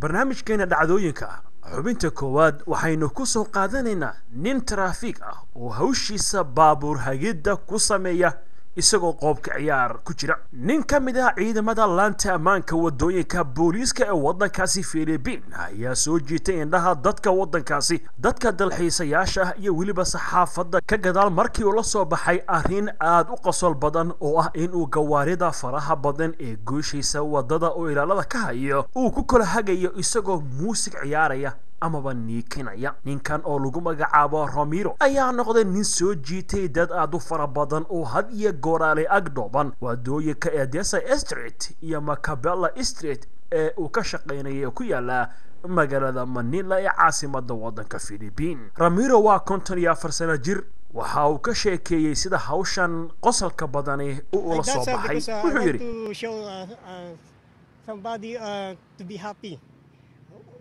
Barnaamijkeena dhacdooyinka xubinta koowaad waxaynu ku soo qaadanaynaa nin taraafiik ah oo hawshiisa baabuur hagidda ku sameeya isagoo qoobka ciyaar ku jira. Nin ka mid ah ciidamada laanta ammaanka wadooyinka booliiska ee waddankaasi Philippine ayaa soo jiitay indhaha dadka waddankaasi, dadka dalxiisayaasha ah iyo weliba saxaafadda ka gadaal markii uu la soo baxay arrin aad u qosol badan oo ah inuu gawaarida faraha badan ee gooshiisa waddada oo ilaalada ka hayo uu ku kala hagayo isagoo muusig ciyaaraya amaba niikinaya. Ninkan oo lagu magacaabo Romero ayaa noqday nin soo jiitay dad aad u fara badan oo had iyo gooraale ag dhooban wadooyinka Edesa Street iyo Macabella Street ee uu ka shaqaynaya ku yaala magaalada Manila ee caasimadda waddanka Philippine. Ramiro waa 54 sano jir. Waxa uu ka sheekeeyey sida hawshan qosolka badani uu ula soo baxay. Wuxuu yidhi, to be happy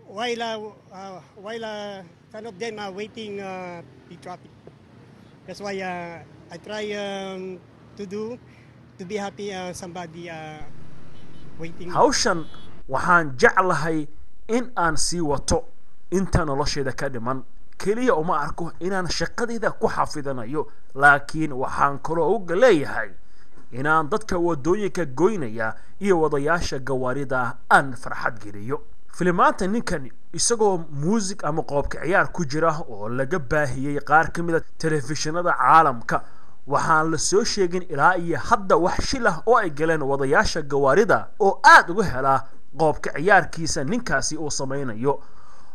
while some of them are waiting the traffic. That's why I try to do to be happy somebody waiting. Hawshan waxaan jeclahay in aan sii wato inta noloshayda ka dhiman. Keliya uma arko inaan shaqadayda ku xafidanayo, laakiin waxaan kaloo uga leeyahay inaan dadka wadooyinka goynaya iyo wadayaasha gawaarida aan farxad geliyo. Filimaanta ninkan isagoo muusig ama qoobka ciyaar ku jira oo laga baahiyey qaar ka mid a telefishinada caalamka, waxaan la soo sheegin ilaa iyo hadda wax shil ah oo ay galeen wadayaasha gawaarida oo aad uga helaa qoobka ciyaarkiisa ninkaasi uu samaynayo.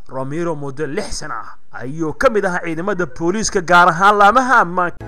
Romero muddo 6 sano ah ayuu ka mid ahaa ciidamada booliiska, gaar ahaan laamaha ammaanka.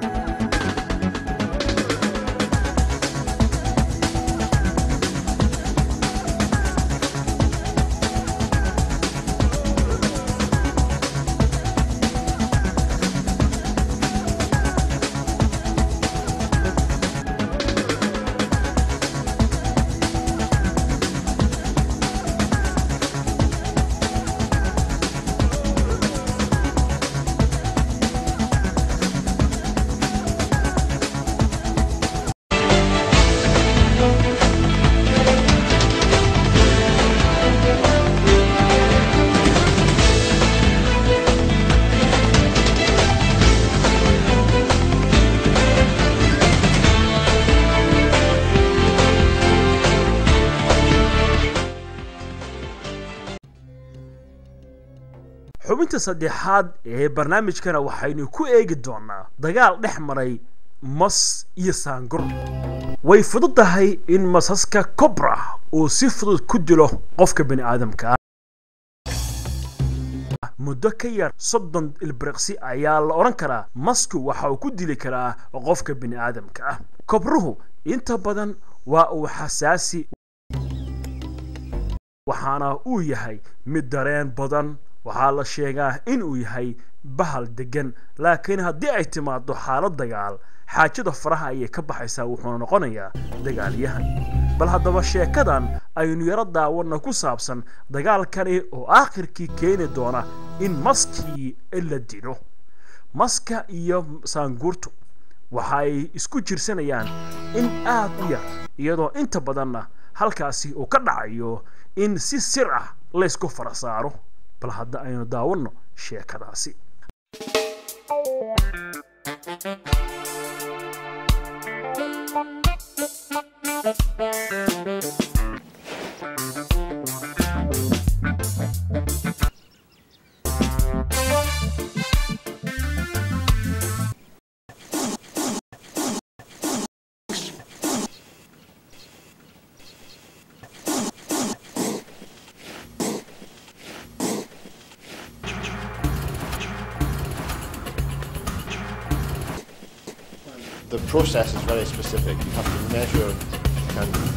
Xubinta saddexaad ee barnaamijkana waxaynu ku eegi doonaa dagaal dhex maray mas iyo saangur. Way fududahay in masaska cobra uu si fudud ku dilo qofka bini aadamka ah. Muddo ka yar 30 ilbiriqsi ayaa la odhan karaa masku waxa uu ku dili karaa qofka bini aadamka ah. Kobruhu inta badan waa uu xasaasi, waxaana uu yahay mid dareen badan. Waxaa la sheegaa inuu yahay bahal degan, laakiin haddii ay timaado xaalad dagaal xaajada faraha ayay ka baxaysaa, wuxuuna noqonayaa dagaalyahan. Bal haddaba sheekadan aynu yaro daawana ku saabsan dagaalkani oo aakhirkii keeni doona in maskii la dilo. Maska iyo saanguurtu waxa ay isku jirsanayaan in aad u yar, iyadoo inta badanna halkaasi uu ka dhacayo in si sir ah laysku fara saaro. Bal hadda aynu daawanno sheekadaasi. The process is very specific. You have to measure the candle.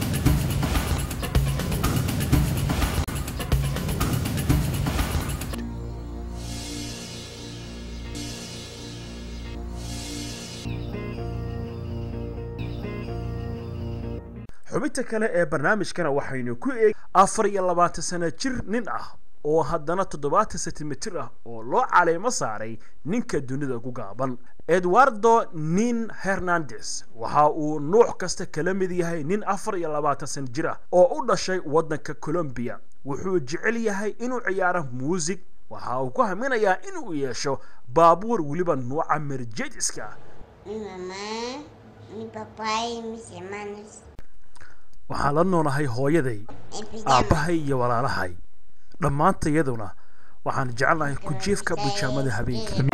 Xubinta kale ee barnaamijkana waxaynu ku eeg 24 sano jir nin ah oo haddana 70 sentimitir ah oo loo caleemo saaray ninka dunida ugu gaaban. Eduardo Nin Hernandez waxa uu nuuc kasta kala mid yahay nin 24 sano jir ah oo u dhashay waddanka Colombia. Wuxuu jecel yahay inuu ciyaaro muusig. Waxa uu ku haminayaa inuu yeesho baabuur, weliba nuuca Mercedeska. Mi mamá, mi papá y mis hermanos. Waxaan la noolahay hooyaday, En pijama. aabbahay iyo walaalahay. Dhammaantayaduna waxaan jecelnahay ku jiifka bijaamada habeenkii.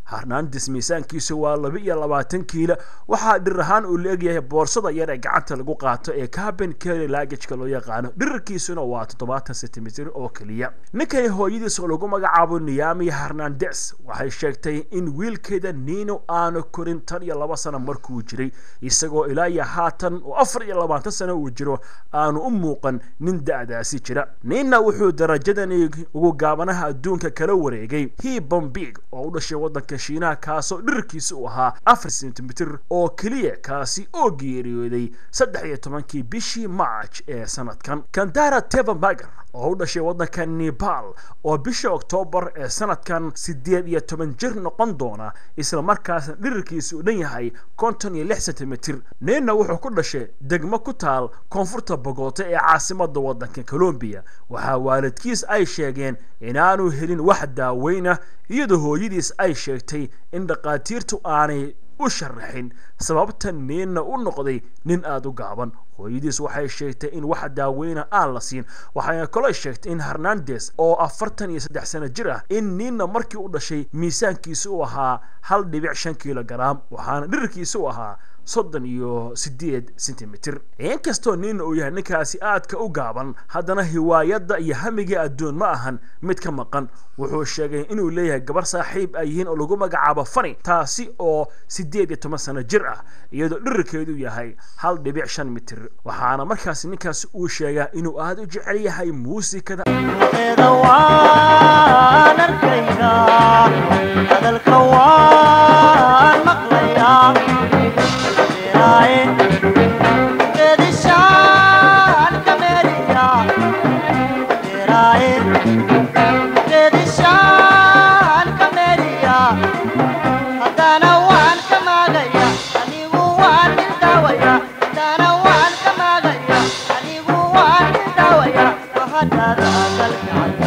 Hernandes miisaankiisu waa 22 kiilo. Waxaa dhir ahaan uu la egyahay boorsada yar ee gacanta lagu qaato ee cabin carry luggage-ka loo yaqaano. Dhirirkiisuna waa 70 sentimitir oo keliya. Ninkani hooyadiis oo lagu magacaabo Niyami Hernandez waxay sheegtay in wiilkeeda Nino aanu korin tan iyo 2 sano markuu jiray, isagoo ilaa iyo haatan oo 24 sano uu jiro aanu u muuqan nin da'daasi jira. Nina wuxuu darajadani ugu gaabanaha adduunka kala wareegay He Bombig oo u dhashay waddanka Shiinaha, kaasoo dhirirkiisa uu ahaa 4 sentimitir oo keliya, kaasi oo geeriyooday 13-kii bishii March ee sanadkan. Kandara Tevamagar oo u dhashay waddanka Nepal oo bisha Oktoobar ee sanadkan 18 jir noqon doona, isla markaasna dhirirkiisa uu dhan yahay 56 sentimitir. Nina wuxuu ku dhashay degmo ku taal koonfurta Bogota ee caasimada waddanka Colombia. Waxaa waalidkiis ay sheegeen inaanu helin wax daaweyna, iyadoo hooyadiis ay sheegtay in dhaqaatiirtu aanay u sharaxin sababta Nina u noqday nin aada u gaaban. Hooyadiis waxay sheegtay in wax daaweyna aan la siin, waxayna kaloo sheegtay in Hernandez oo 43 sano jir ah in Nina markii u dhashay miisaankiisu uu ahaa 1.5 kilogaram, waxaana dhirirkiisu u ahaa 38 sentimitir. Inkastoo Nina uu yahay ninkaasi aadka u gaaban, haddana hiwaayadda iyo hamiga adduun ma ahan mid ka maqan. Wuxuu sheegay inuu leeyahay gabar saaxiib ay yihiin oo lagu magacaabo Fani, taasi oo 18 sano jir ah, iyadoo dhirirkeedu yahay 1.5 mitir. Waxaana markaasi ninkaasi uu sheegaa inuu aada u jecel yahay muusikada. Eeda waan arkayaa, hadalka waan maqlayaa, Beeraaye, geedishaan ka meeriya, Beeraaye, geedishaan ka meeriya, haddana waan ka maagaya, anigu waan ildaawaya, haddana waan ka maagaya, anigu waan ildaawaya, mahadada kalgacal.